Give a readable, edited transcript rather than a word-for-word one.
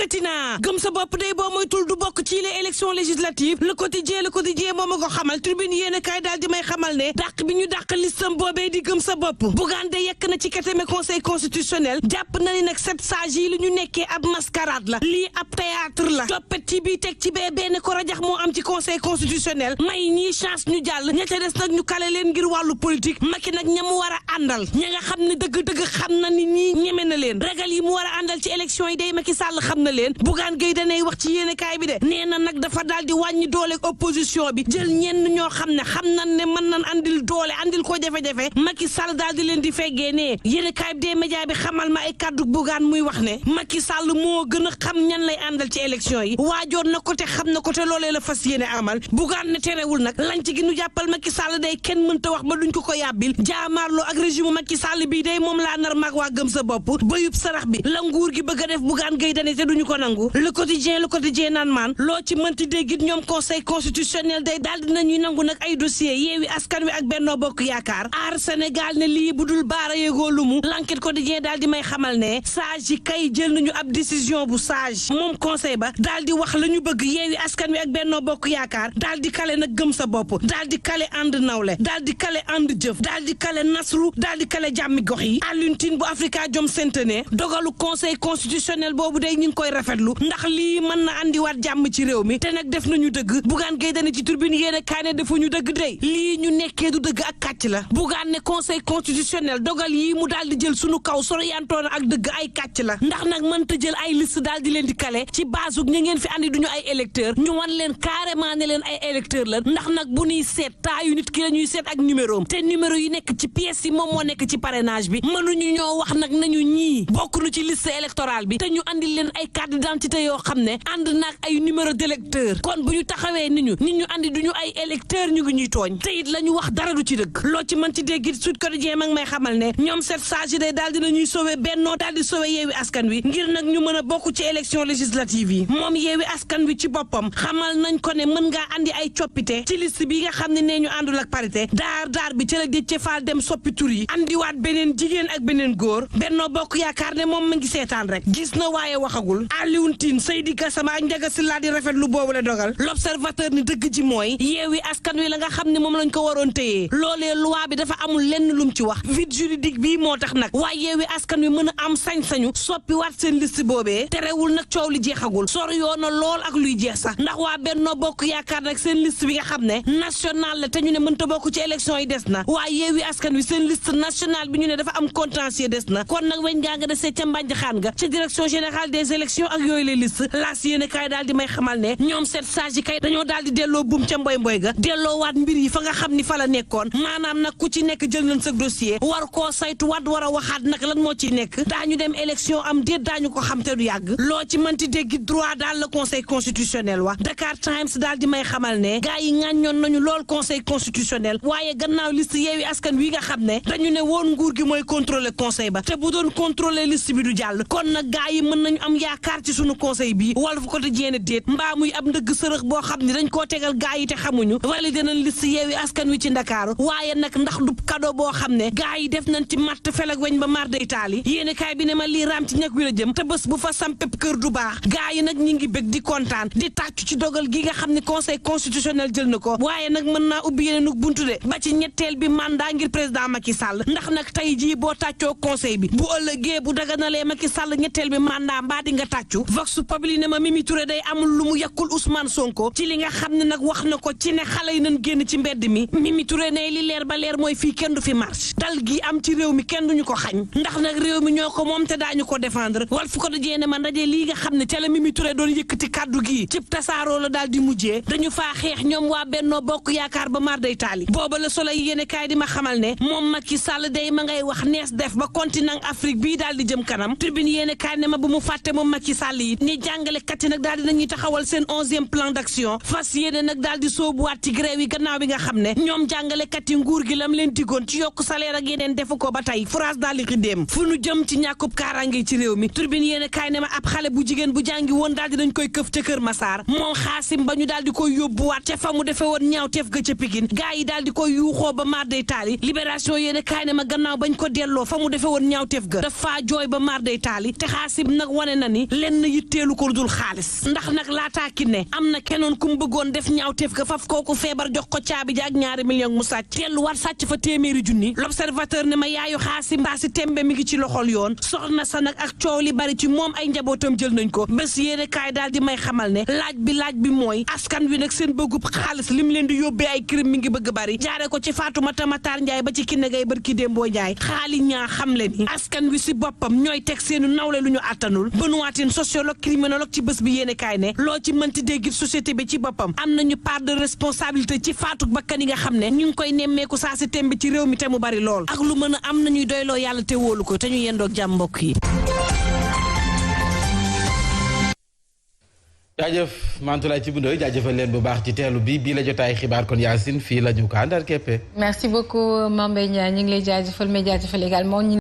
yëkkati naa gëm sa bopp day boo moytul du bokk ci les élections législatives le quotidien moo ma ko xamal tribune yéen a kaay daal di may xamal ne dàq bi ñu dàq listam boobee di gëm sa bopp Bougane de yekk na ci keteme conseil constitutionnel jàpp na ni nag 7 sages yi li ñu nekkee ab mascarade la lii ab théâtre la toppet ci bii teg ci bee benn ko rajax moo am ci conseil constitutionnel may ñii chance ñu jàll ña ca des nag ñu kale leen ngir wàllu politique Macky nag ña mu war a àndal ña nga xam ne dëgg-dëgg xam na ni ñii ñeme na leen ragal yi mu war a àndal ci élection yi day Macky Sall xam na leen Bougane Gueye danay wax ci yéene kaay bi de nee na nag dafa daal di wàññi doole opposition bi jël ñenn ñoo xam ne xam nañ ne mën nañ andil doole andil ko jafe-jafe Macky Sall daal di leen di feggee ne yéene kaay bi des médias bi xamal ma ay kàddu Bougane muy wax ne Macky Sall moo gën a xam ñan lay àndal ci élection yi waajoon na ko te xam na ko te loolee la fas yéene amal Bougane ne terewul nag lañ ci gi nu jàppal Macky Sall day kenn mënta wax ba duñ ko yàbbil jaamaarloo ak régime Macky Sall bii day moom laa nar mag waa gëm sa bopp bayub sarax bi la nguur gi bëgg a def Bougane Gueye Dany te duñu ko nangu le quotidien naan maan loo ci mënti déggit ñoom conseil constitutionnel day daal dinañuy nangu nag ay dossier Yewwi Askan Wi ak Benno Bokk Yaakaar aar Sénégal ne lii bu dul baara yéegoo lu mu l'enquête quotidien daal di may xamal ne sage yi kay jël nañu ab décision bu sage moom conseil ba daal di wax la ñu bëgg Yewwi Askan Wi ak Benno Bokk Yaakaar daal di kale nag gëm sa bopp daal di kale ànd nawle daal di kale ànd jëf daal di kale nasru daal di kale jàmmi gox yi Alioune Tine bu Afrikajom Center dogalu conseil constitutionnel boobu day ñu ngi koy rafetlu ndax lii mën na andiwaat jàmm ci réew mi te nag def nañu dëgg Bougane Gueye Dany ci turbine yéen a kaay ne defuñu dëgg day lii ñu nekkee du dëgg ak kàcc la Bougane ne conseil constitutionnel dogal yii mu daal di jël sunu kaw soriyantoon ak dëgg ay kàcc la ndax nag mënta jël ay liste daal di leen di kale ci base ñu ngeen fi andi duñu ay électeurs ñu wan leen carrément ne leen ay électeurs la ndax nag bu ñuy seet taayu nit ki la ñuy seet ak numéro te numéro yi nekk ci pièces yi moom moo nekk ci parrainage bi mënuñu ñoo wax nag nañu ñii bokkuñu ci liste électorale bi te ñu andil leen ay carte d'identité yoo xam ne ànd naag ay numéro d'électeur kon bu ñu taxawee nit ñu andi duñu ay électeur ñu ngi ñuy tooñ te it la ñu wax dara du ci dëgg loo ci mën ci dégg Sud Quotidien mag may xamal ne ñoom 7 sages yi day daal dina ñuy sauver Benno daal di sauver Yewwi Askan Wi ngir nag ñu mën a bokk ci élection législative yi moom Yewwi Askan Wi ci boppam xamal nañ ko ne mën ngaa andi ay coppite ci liste bi nga xam ne nee ñu àndul ak parité daar bi ci la Déthié Fall dem soppi tur yi andiwaat beneen jigéen ak beneen góor Benno Bokk Yaakaar ne moom ma ngi seetaan rek gis na waaye waxagul Alioune Tine Seydi Gassama ak Ndiaga Sylla di rafetlu boobu la dogal l'observateur ni dëgg ji mooy Yewwi Askan Wi la nga xam ne moom lañ ko waroon téyee loolee loi bi dafa amul lenn lum ci wax vide juridique bii moo tax nag waaye Yewwi Askan Wi mën a am sañ-sañu soppi waat seen liste boobee terewul nag coow li jeexagul sori yoo na lool ak luy jeex sax ndax waa Benno Bokk Yaakaar nag seen liste bi nga xam ne national la te ñu ne mënta bokk ci élection yi des na waaye Yewwi Askan Wi seen liste nationale bi ñu ne dafa am contentieux des na kon nag weñ ngaa nga desee ca mbànj xaan nga ca direction générale des élections ak yooyu les listes laas yéene kaay daal di may xamal ne ñoom 7 sages yi kay dañoo daal di delloo buum ca mboy ga delloo waat mbir yi fa nga xam ni fa la nekkoon maanaam nag ku ci nekk jël nañ sa dossier war koo saytu waat war a waxaat nag lan moo ci nekk daañu dem élection am déet daañu ko xam te du yàgg loo ci mënti dégg droit daal la conseil constitutionnel wax Dakar Times daal di may xamal ne gars yi ŋàññoon nañu lool conseil constitutionnel waaye gannaaw liste Yewwi Askan Wi nga xam ne dañu ne woon nguur gi mooy contrôler conseil ba te bu doon contrôler liste bi du jàll kon nag gars yi mën nañu am yaakaar ci sunu conseil bi Walf Quotidien déet mbaa muy ab ndëgg sërëx boo xam ne dañ koo tegal gars yi te xamuñu validé nañ liste Yewwi Askan Wi ci Ndakaaru waaye nag ndax du cadeau boo xam ne gars yi def nañ ci matt fel ak weñ ba mar day taali yéene kaay bi ne ma lii raam ci ñag wi la jëm te bés bu fa sampep kër du baax gars yi nag ñi ngi bëgg di kontaan di tàccu ci dogal gi nga xam ne conseil constitutionnel jël na ko waaye nag mën naa ubbi yeneen buntu de ba ci ñetteel bi mandat ngir président Macky Sall ndax nag tey jii boo tàccoo conseil bi bu ëllëgee bu daganalee Macky Sall ñetteel bi mandat mbaa di nga tàccu vox populi ne ma Mimi Touré day amul lu mu yàkkul Ousmane Sonko ci li nga xam ne nag wax na ko ci ne xale yi nañ génn ci mbedd mi Mimi Touré ne li leer ba leer mooy fii kenn du fi marche dal gi am ci réew mi kenn duñu ko xañ ndax nag réew mi ñoo ko moom te daañu ko défendre Walf Quotidien ne ma ndaje lii nga xam ne ca la Mimi Touré doon yëkkati kàddu gi cib tasaaroo la daal di mujjee dañu faa xeex ñoom waa Benno Bokk Yaakaar ba mar day taali booba la Soleil yéene kaay di ma xamal ne moom Macky Sall day ma ngay wax nees def ba continent Afrique bii daal di jëm kanam Tribune yéene kaay ne ma bu mu fàtte moom Macky Sall yi ni jàngalekat yi nag daal di nañuy taxawal seen 11e plan d'action fas yéene nag daal di soobuwaat ci grève yi gannaaw bi nga xam ne ñoom jàngalekat yi nguur gi lam leen digoon ci yokk salaire ak yeneen defu ko ba tey France daal di xiddeem fu nu jëm ci ñàkkub kaaraange ci réew mi Tribune yéene kaay ne ma ab xale bu jigéen bu jàngi woon daal di nañ koy këf ca Kër Massar moom Xaasim ba ñu daal di koy yóbbuwaat ca fa mu defe woon ñaawteef ga ca Pikine gaa yi daal di koy yuuxoo ba mar day taali Libération yéene kaay ne ma gannaaw bañ ko delloo fa mu defe woon ñaawteef ga dafa jooy ba mar day taali te Xaasim nag wane na ni lenn yitteelu ko dul xaalis ndax nag laataa ki ne am na kenoon ku mu bëggoon def ñaawteef ga faf kooku feebar jox ko caabi ja ak 2 millions mu sàcc tellu war sàcc fa téeméeri junni l'observateur ne ma yaayu xaasi mbaasi tembe mi ngi ci loxol yoon soxna sa nag ak coow li bari ci moom ay njabootam jël nañ ko bés yéene kaay daal di may xamal ne laaj bi mooy askan wi nag seen bëggub xaalis lim leen di yóbbee ay crime mi ngi bëgg bari jaare ko ci Fatoumata Matar Ndiaye ba ci Kiné Gaye barki Dembo Ndiaye xaali ñaa xam le ni askan wi si boppam ñooy teg seenu nawle lu ñu attanul Benoît Tine sociologue criminologue ci bés bi yéene kaay ne loo ci mënti dégg société bi ci boppam am nañu part de responsabilité ci faatu bakkan yi nga xam ne ñu ngi koy nemmeeku saa si tembe ci réew mi te mu bari lool ak lu mën a am nañuy doyloo yàlla te wóolu ko te ñu yendoog jàmm mbokk yi. jaajëf Mantoulaye ci bundoy jaajëfal leen bu baax ci teelu bii la jotaay xibaar kon Yacine fii la ñu ko àndal képpe. merci beaucoup Mame Mbaye Niang ñu ngi lay jaajëfal mais jaajëfal également